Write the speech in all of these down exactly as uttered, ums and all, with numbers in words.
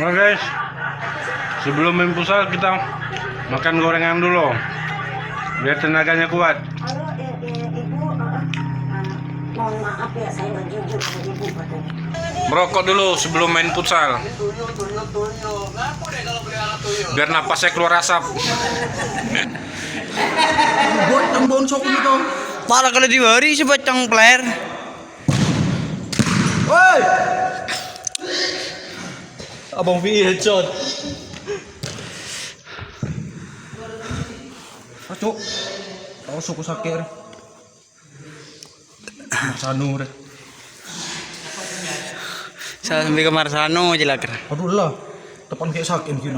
Oke guys, sebelum main futsal kita makan gorengan dulu, biar tenaganya kuat. Merokok dulu sebelum main futsal, biar napasnya keluar asap. Buat yang bonsok gitu. Parah kalau di hari sebatang player. Woi! Abang Pi headshot. Acok. Tahu suku sakit. Marsano deh. Saya sampai ke Marsano aja lah, Ker. Aduh lah. Depan kayak sakit gini.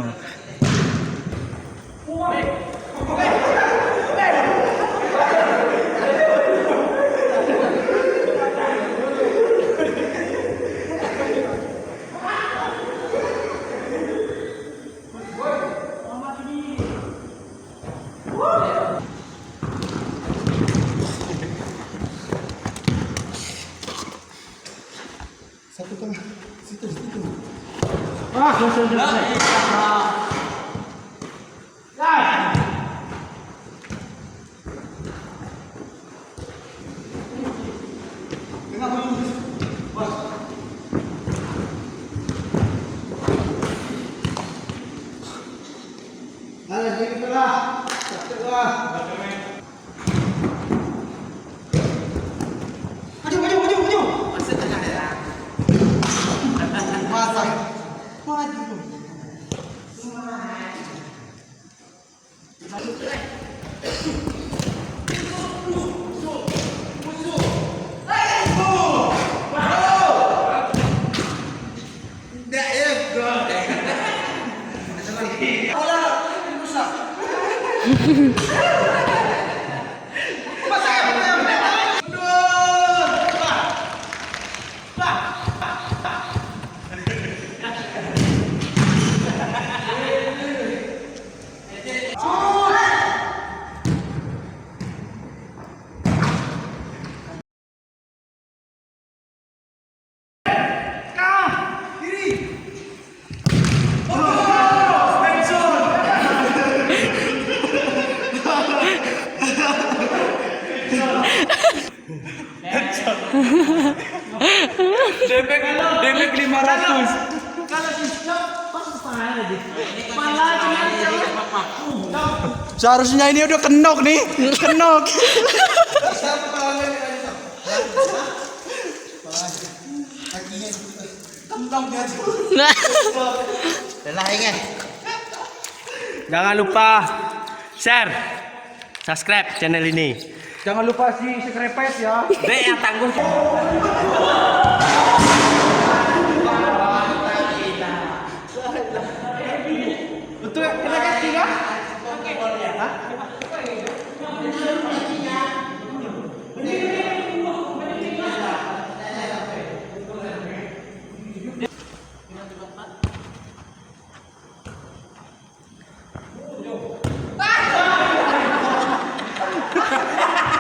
Satu tengah. Situ, situ. Ah, selesai, selesai. Maju, maju, maju, maju. Masuk tengah ya. Masuk. Maju. Damage, damage lima ratus. Seharusnya ini udah kenok nih, kenok. Lelah ingat. Jangan lupa share, subscribe channel ini. Jangan lupa si subscribe ya. Dek yang tangguh.